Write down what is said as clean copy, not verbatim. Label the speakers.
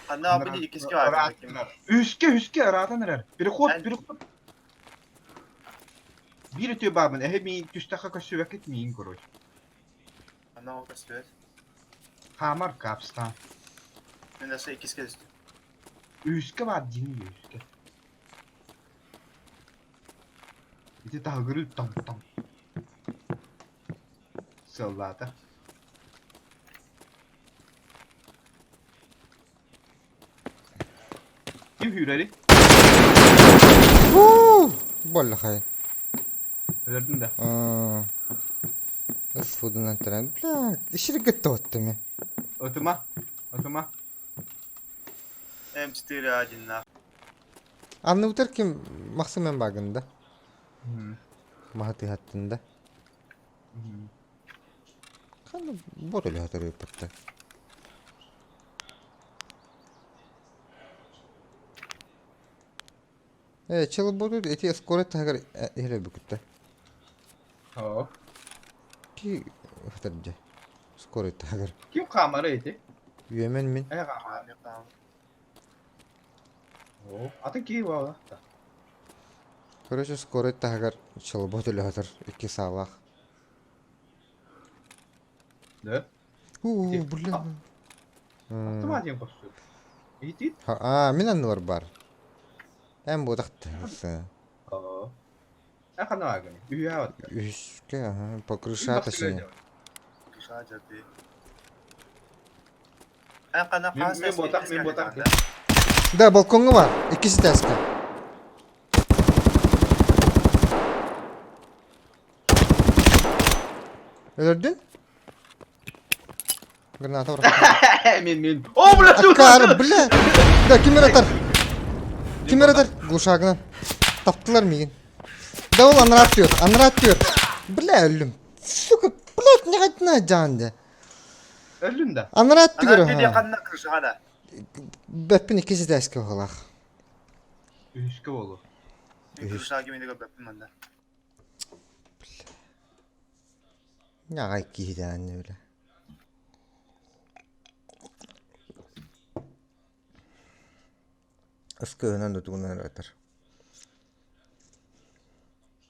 Speaker 1: Ханна бу иккиске баар.
Speaker 2: Үскэ, үскэ ыраатан эрэр. Переход, переход. Биир үтүө баабын, эһэ миин түстэххэ көссүбэккит миин короче.
Speaker 1: Ханна ол көстүбэт.
Speaker 2: Хаамар капстан.
Speaker 1: Мен даже иккиске түстүм.
Speaker 2: Үскэ баар дьиҥ үскэ. Ити таһыгырыы тоҥ-тоҥ. Сыаллаата. Ким сүүрэри?
Speaker 3: Буоллахай.
Speaker 2: Өлөрдүм да.
Speaker 3: Ысфудунан туран, бля, иширге тоттуми.
Speaker 2: Отума, отума.
Speaker 1: М4А1 нах.
Speaker 3: Анныбытар ким Махсым мен багында. Маһы тыһаттында. Ханна бот өлөһөтөр ыыппытта. Э, чыл боту эти скоро таһыгар иһэр бүкүттэ.
Speaker 2: Оо.
Speaker 3: Ки хатырдьа. Скоро таһыгар.
Speaker 2: Ким хаамара ити?
Speaker 3: Үөмэн мин.
Speaker 2: Э хаамара. Оо, атын киһи буолла.
Speaker 3: Короче, скоро таһыгар чылбот өлөһөтөр икки саалаах.
Speaker 2: Да?
Speaker 3: Уу, бля.
Speaker 2: Автомат диэн көрсүө. Итит?
Speaker 3: Аа, мин анныбар бар. Эн буотахты.
Speaker 2: Аа. Эн ханна бааргын? Үһү аҕатта.
Speaker 3: Үһүскэ, аха, по крыша точнее.
Speaker 1: Крыша дьэ Эн ханна
Speaker 2: Мин мин буотах, мин буотах.
Speaker 3: Да, балкоҥҥа бар. Иккис этээскэ. Өлөрдүн? Граната бырахтым.
Speaker 2: Мин мин. О, бля,
Speaker 3: Аккаары, бля! Да, ким атар? Ким атар? Глушагынан. Таптылар миигин. Да ол анараа түөр, анараа түөр. Бля, өллүм. Сука, блядь, не хотна жаан дьэ.
Speaker 2: Өллүн да.
Speaker 3: Анараа түгөр.
Speaker 1: Анараа ханна крышаҕа
Speaker 3: Бэппин иккис этээскэ быһыылаах.
Speaker 2: Үһүскэ буолуо.
Speaker 1: Крышаҕа кимини көрбөппүн манна.
Speaker 3: Аҕай киһи даҕаны бile. Ыскыһынан да тугунан ыратар.